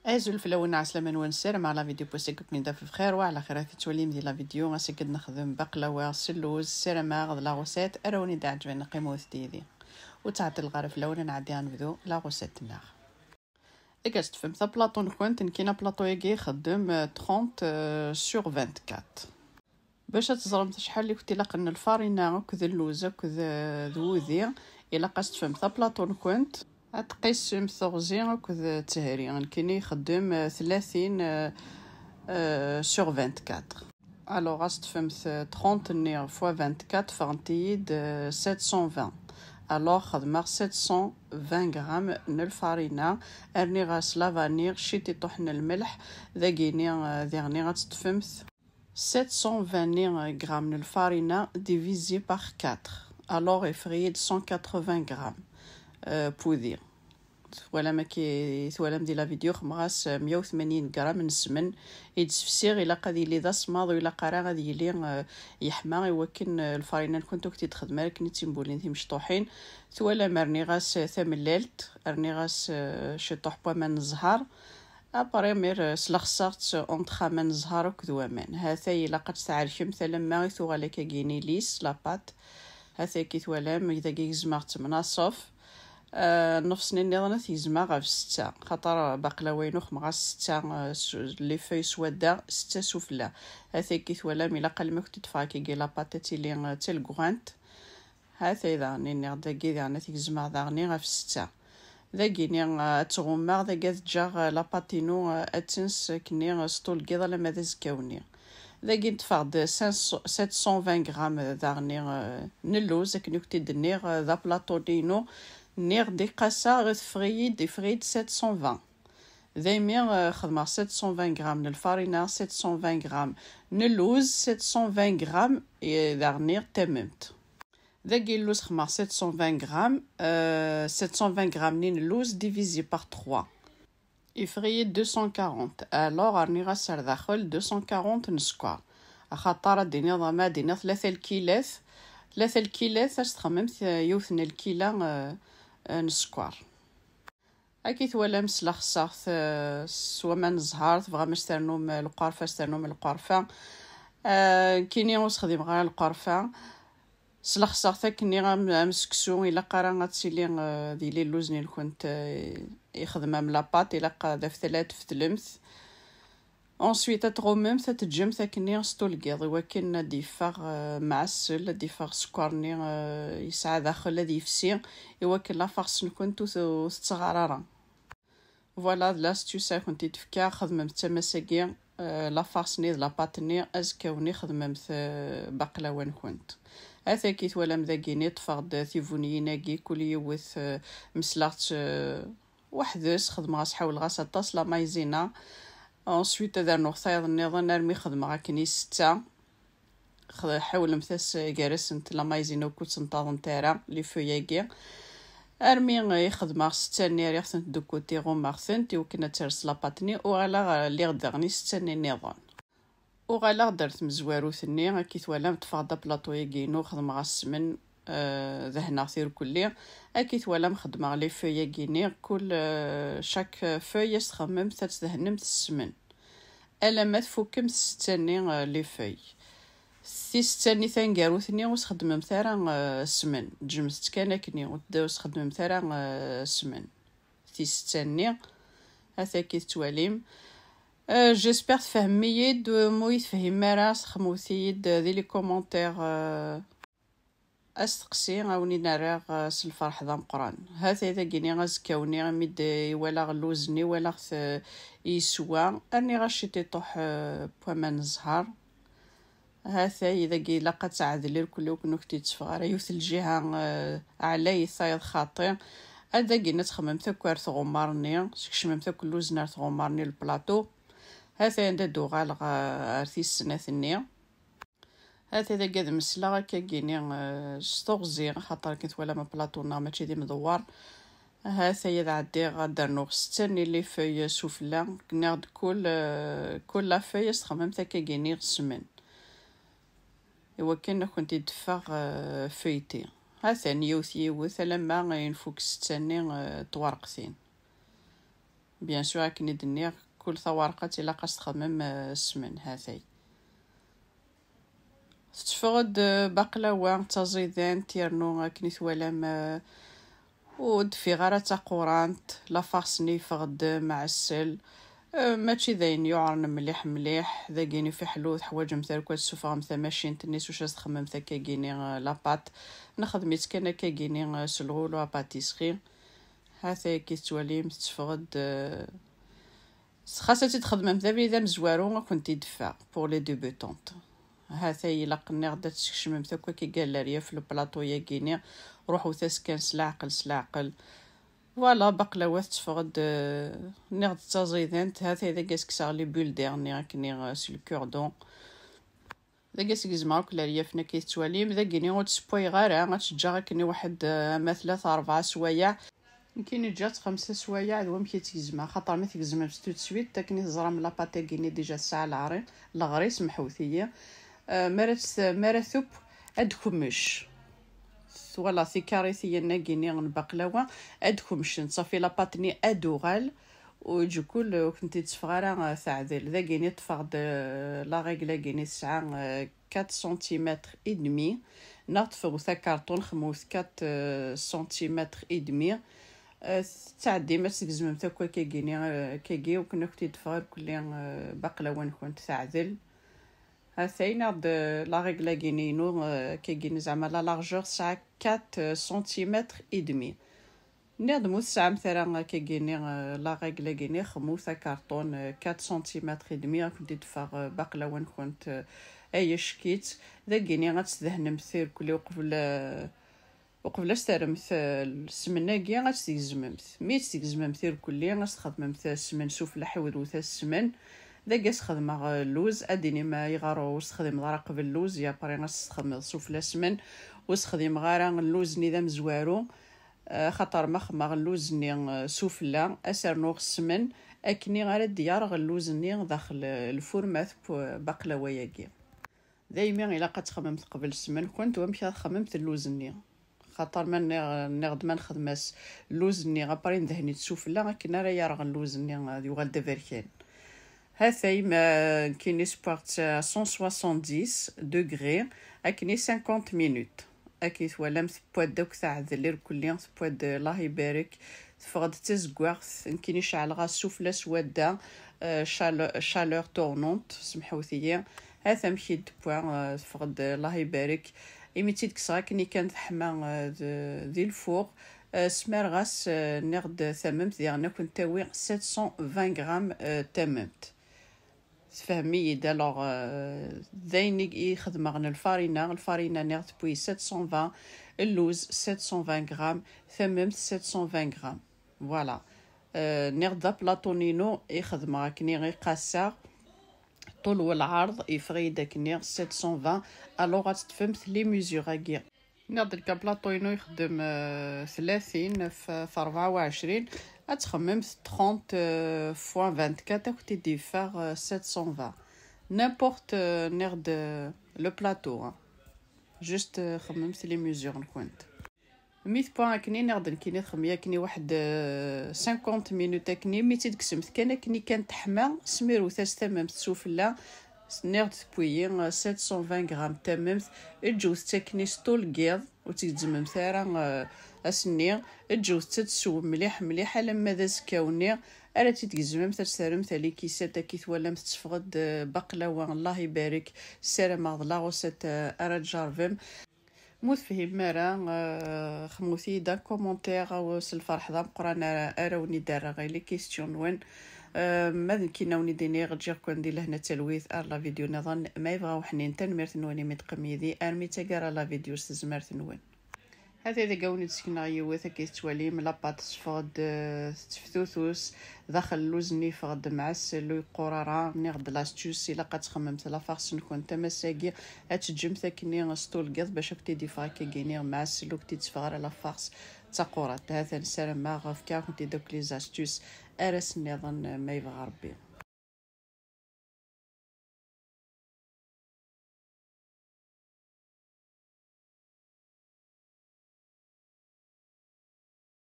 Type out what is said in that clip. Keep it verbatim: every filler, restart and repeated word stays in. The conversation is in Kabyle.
Azul fell-awen, ɛeslama-nwen, ssarameɣ la vidéo n wass-agi ad ken-id-taf bxir wa ɛla xir. Ad tettwalim di la vidéo, ass-agi ad nexdem baqlawa s lluz. Ssarameɣ d la recette ara wen-id-iɛeǧben, qqimet did-i. Ur ttɛeṭṭileɣ ara fell-awen, ad nɛeddi ad nebdu la recette-nneɣ. Deg ad teṭṭfem taplaṭu-nkent, nekkini aplaṭu-agi ixeddem, euh, trente, euh, sur vingt-quatre. Bac ad teẓremt acḥal i kent-ilaqen n lfarina akked lluz akked, euh, d wudi, ilaq ad teṭṭfem taplaṭu-nkent, ad tqisem teɣzi akked ttehri. Nekkini ixeddem, euh, tlatin, euh, euh, sur vingt-quatre. Alors, ad teṭṭfemt, euh, trente-nni fois vingt-quatre, ffɣent-iyi-d, euh, sept cent vingt. Alors, xedmeɣ sept cent vingt grammes n lfarina, rniɣ-as la vanille, ciṭiṭuḥ n lmelḥ, dagini, euh, diɣni ad teṭṭfemt sept cent vingt grammes n lfarina divisé par quatre. Alors, iffeɣ-iyi-d cent quatre-vingts grammes, euh, n wudi. Twalam akka, twalam di la vidéo, xedmeɣ-as meyya u tmanyin gram n ssmen i d-sefsiɣ. Ilaq ad yili d asemmaḍ, ur ilaq ara ad yili, euh, yeḥma, i wakken, euh, lfarina-nkent ur kent-id-txedmem ara akken i d timbulin timecṭuḥin. Twalam, rniɣ-as, euh, tamellalt, rniɣ-as, euh, ciṭuḥ n waman n zzher. Après, mir, euh, slexseɣ-tt entre aman n zzher akked waman. Hatay, ilaq ad tt-tɛerkemt alamma i tuɣal akkagini lisse, la pâte. Hatay, akka i twalam, dagi gezmeɣ-tt mnaṣef. Ah, nnefṣ-nni nniḍen ad t-gezmeɣ ɣef setta, xaṭer baqlawa-inu xedmeɣ-as setta, ah, s-, les feuilles s wadda, setta sufella. Hatay, akka i twalam, ilaq alma kent-id-teffeɣ akkagi la pâte ad tili, ah, d talgugant. Hatay daɣen, nniɣ-d dagi daɣen ad t-gezmeɣ daɣen ɣef setta. Dagini, ah, ad tt-ɣummeɣ, dagi ad ǧǧeɣ, ah, la pâte-inu, ah, ad tens akkenni, ah, s tulgiḍ alamma d azekka-nni. Dagi ṭṭfeɣ-d cinq cents, sept cent vingt grammes daɣen, ah, n lluz, akken i kent-id-nniɣ, ah, d aplaṭu-inu. Nniɣ-d iqasa, teffeɣ-iyi-d, iffeɣ-iyi-d sept cent vingt. Daymi, ah, xedmeɣ sept cent vingt grammes n lfarina, sept cent vingt grammes n lluz, sept cent vingt grammes, eh, daɣen tamemt. Dagi lluz xedmeɣ sept cent vingt grammes, euh, sept cent vingt grammes n lluz divisé par trois. Iffeɣ-iyi-d deux cent quarante. Alors, rniɣ-as ar daxel deux cent quarante n sskeṛ. Axaṭer ad d-iniḍ, ma ad d-iniḍ tlata lkilat, tlata lkilat, ad s-txemmemt, euh, yiwet n lkila, euh, euh, n sskeṛ. Akka i twalam, slexseɣ-t, eh, s waman n zzher, tebɣam ad s-ternum lqerfa, s-ternum lqerfa. Eh, nekkini ur sexdimeɣ ara lqerfa. Slexseɣ-t akkenni am, am seksu, ilaq ara ad tili, eh, d yili lluz-nni-nkent, eh, ixdem am la pâte, ilaq ad aftel ad tfetlemt. Ensuite, ad tɣummemt, ad teǧǧemt akkenni s tulgiḍ, i wakken ad d-yeffeɣ, eh, mɛessel, ad d-yeffeɣ sskeṛ-nni, eh, yesɛa daxel, ad yefsi, i wakken la farce-nkent ur t-, ur tettɣar ara. Voilà, d l'astuce ara kent-id-fkeɣ, xedmemt tamass-agi, eh, la farce-nni d la pâte-nni, azekka-nni xedmemt, eh, baqlawa-nkent. Ataki twalam dagini, ṭṭfeɣ-d tibuniyin-agi, kul yiwet, eh, mesleɣ-tt, eh, weḥd-s, xedmeɣ-as, ḥawleɣ-as aṭas la maïzena. Ensuite, ad rnuɣ tayeḍ nniḍen armi xedmeɣ akken i setta. Xed-, ḥawlemt-as gar-asent la maïzena, ur ken-ttentaḍent ara, les feuilles-agi. Armi i xedmeɣ setta-nni, rriɣ-tent de côté, ɣummeɣ-tent, i wakken ad ters la pâte-nni, uɣaleɣ, eh, lliɣ daɣen i setta-nni nniḍen. Uɣaleɣ-d ar tmezwarut-nni, akka i twalam, ṭṭfeɣ-d aplaṭu-agi-inu, xedmeɣ-as ssmen, eh, dehneɣ-t irkelli. Akka i twalam, xedmeɣ les feuilles-agi-nni, kul, eh, chaque feuille ad s-txemmemt, ad s-tdehnemt ssmen. Alamma tfukemt ssetta-nni, eh, les feuilles. Tis setta-nni taneggarut-nni ur s-txeddmemt ara, eh, ssmen. Ǧǧemt-tt kan akkenni, ur s-txeddmemt ara, eh, ssmen. Tis setta-nni, ataki tettwalim. Euh, j'espère tfehmem-iyi-d, euh, ma ur yi-tefhimem ara, sxemwet-iyi-d, euh, di les commentaires, euh, asteqsi, a wen-in-rreɣ, euh, s lferḥ d ameqqran. Hatay dagini azekka-nni, imi d-, i walaɣ lluz-nni, walaɣ-t, euh, yeswa, rniɣ-as ciṭiṭuḥ, euh, n waman n zzher. Hatay, dagi ilaq ad tɛedl irkelli, ur ken-id-tetteffeɣ ara yiwet lǧiha, eh, ɛlayet tayeḍ xaṭi. Ad dagin ad txemmemt akk ar tɣemmar-nni, skecmemt akk lluz-nni ar tɣemmar-nni, le plateau. Hatay anda d-uɣaleɣ, eh, ar tis snat-nni. Hatay dagi ad mesleɣ akkagini, eh, s teɣzi, axaṭer akken twalam aplaṭu-nneɣ mačči d imdewwer. Hatay ad ɛeddiɣ ad d-rnuɣ setta-nni les feuilles sufella. Nniɣ-d kul, eh, kul la feuille ad s-txemmemt akkagini ssmen. Iwakken ad kent-id-teffeɣ, eh, feuilletée. Hatan yiwet yiwet alamma i nfuk setta-nni, eh, n twerqtin. Bien sûr, akken i d-nniɣ, kul tawerqat ilaq ad s-txedmem, euh, ssmen, ha-t-ay. Tetteffeɣ-d, euh, baqlawa d taẓidant, yernu akken i twalam, euh, ur d-teffiɣ ara d taqurant, la farce-nni yeffeɣ-d mɛessel. Euh, mačči d ayen yuɛren mliḥ mliḥ, dagini fiḥel ur teḥwaǧemt ara akk ad tessufɣem tamacint-nni s wacu ad txemmemt akkagini, euh, la pâte. Nexdem-itt kan akkagini, euh, s lɣulu à pâtisserie. Ha-t-ay akka i tettwalim, tetteffeɣ-d, euh, xas ad tt-id-txedmem d abrid amezwaru, ad kent-id-teffeɣ pour les débutantes. Ha-t-ay ilaq nniɣ-d ad teskecmem akk akka i yella l'aryaf le plateau-yagini, ruḥut-as kan s leɛqel, s leɛqel. Voilà, baqlawa tetteffeɣ-d, euh, nniɣ-d d taẓidant, ha-t-ay dagi ad s-kkseɣ les bulles d'air-nni akken, euh, s le cure-dent. Dagi ad s-gezmeɣ akk l'aryaf-nni akka i tettwalim. Dagini ur tt-ssewwayeɣ ara, ad tt-ǧǧeɣ akken i waḥed, eh, ama tlata, rebɛa swayeɛ. Nekkini ǧǧiɣ-tt xemsa swayeɛ, d wamek i tt-gezmeɣ, xaṭer ma tgezmem-tt tout de suite, akken i teẓram la pâte-agi-nni déjà tesɛa leɣri-, leɣri, semḥewt-iyi. Eh, mi ara tt-, mi ara tubb, ad d-kemmec. Twalaḍ tikarit-iyen-agi-nni n baqlawa, ad d-kemmcent, ṣafi la pâte-nni ad d-tuɣal. U du coup, ur kent-id-teffeɣ ara, euh, teɛdel. Dagini ṭṭfeɣ-d, euh, la règle-agini tesɛa, euh, quatre centimètres et demi. Neɣ ṭṭfeɣ takarṭun xmut quatre, euh, centimètres et demi. Euh, tettɛeddim ad tgezmem akk akkagini, euh, akkagi, u ken-, ad kent-id-teffeɣ irkelli, euh, baqlawa-nkent teɛdel. Ha-t-ay neɣ-d, euh, la règle-agini-inu, euh, akkagini zeɛma la largeur tesɛa quatre, euh, centimètres et demi. Nniɣ-d mu tesɛamt ara akkagini, euh, la règle-agini, xmut akarṭun, euh, quatre centimètres et demi, ad kent-id-teffeɣ, euh, baqlawa-nkent, euh, ay acek-itt. Dagini ad tdehnemt irkelli uqbel, euh, uqbel ad s-terremt, euh, ssmen-agi, ad tt-tgezmemt. Mi tt-tgezmemt irkelli, ad s-txedmemt ssmen sufella, ḥiwdewt-as ssmen. Dagi ad s-xedmeɣ, euh, lluz, ad d-tinim ayɣer ur s-texdimeḍ ara qbel lluz, ya après ad s-txedmeḍ sufella ssmen. Ur s-xdimeɣ ara lluz-nni d amezwaru. Eh, xaṭer ma xemmeɣ lluz-nni, eh, sufella, ad s-rnuɣ ssmen, akken ara d-yerɣ lluz-nni daxel, eh, lfur ma teww-, baqlawa-agi. Daymi ilaq ad txemmemt qbel ssmen-nkent wamek ara txemmemt lluz-nni. Xaṭer ma nniɣ, nniɣ-d ma nexdem-as lluz-nni, après ndehen-it sufella, akken ara yerɣ lluz-nni, ad yuɣal d aberkan. Ha-t-ay ma, nekkini ssewweɣ-tt à cent soixante-dix degrés, akken i cinquante minutes. Akken twalam, tewwa-d akk teɛdel irkelli, tewwa-d, Allah ibarek, teffeɣ-d d tazeggaɣt, nekkini ceɛleɣ-as sufella s wadda, euh, chale-, chaleur tournante, semḥewt-iyi. Ha-t amek i d-tewwa, euh, teffeɣ-d, Allah ibarek. Imi tt-id-kkseɣ akken i kan teḥma, euh, d-, di lfuɣ, euh, smareɣ-as, euh, nniɣ-d tamemt diɣen ad kent-tawi sept cent vingt grammes, euh, tamemt. Tfehmem-iyi-d, alors, euh, d ayen i, i xedmeɣ n lfarina. Lfarina nniɣ tewwi sept cent vingt, lluz sept cent vingt grammes, tamemt sept cent vingt grammes. Voilà. Euh, nniɣ d aplaṭun-inu i xedmeɣ akken i qaseɣ. Ṭul u lɛerḍ yeffeɣ-iyi-d akken i sept cent vingt. Alors ad teṭṭfemt les mesures-agi. Nniɣ-d lkaplaṭu-inu ixeddem, euh, tlatin f, f rebɛa u ɛecrin, ad txemmemt trente, euh, fois vingt-quatre, ad kent-id-yeffeɣ, euh, sept cent vingt. N'importe, euh, nniɣ-d, euh, le plateau, hein. Juste, euh, xemmemt les mesures-nkent. Mi tewwa akken i nniɣ-d nekkini, txemmem akken i waḥed, euh, cinquante minutes akken i, mi tt-id-kksemt kan akken i kan teḥma, smirwet-as tamemt sufella, nniɣ-d tewwi-yi, euh, sept cent vingt grammes tamemt, ǧǧewt-tt akken i s ṭul n yiḍ, ur tt-gezzmemt ara, euh, ass-nni, ǧǧewt-tt ad tsew mliḥ, mliḥ, alamma d azekka-nni, ara tt-id-tgezmemt, ad tt-terremt à l'équisette, akka i twalam tetteffeɣ-d, euh, baqlawa, Allah ibarek, ssarameɣ d la recette, euh, ara tjerrbem. Ma ur tefhimem ara, euh, xemmet-iyi-d un commentaire, aw s lferḥ d ameqqran ara, ara wen-id-rreɣ i les questions-nwen. Euh, ma d nekkini a wen-id-iniɣ, ǧǧiɣ-ken di lehna d talwit, ar la vidéo nniḍen, ma yebɣa uḥnin, tanemmirt-nwen imi d-teqqim yid-i, armi d taggara la vidéo s tezmert-nwen. Ha-t-ay dagi a wen-id-sekneɣ yiwet, akka i tettwalim, la pâte teffeɣ-d, euh, tetteftutus, daxel lluz-nni yeffeɣ-d mɛessel, ur yeqqur ara. Nniɣ-d l'astuce, ilaq ad txemmemt la farce-nkent, ama ass-agi ad teǧǧemt akken s ṭul n yiḍ bac ad kent-id-yeffeɣ akkagini mɛessel, ur kent-id-teffeɣ ara la farce d taqurant. Ha-t-an, ssarameɣ fkiɣ-kent-id akk les astuces, ar ass-nniḍen ma yebɣa Rebbi.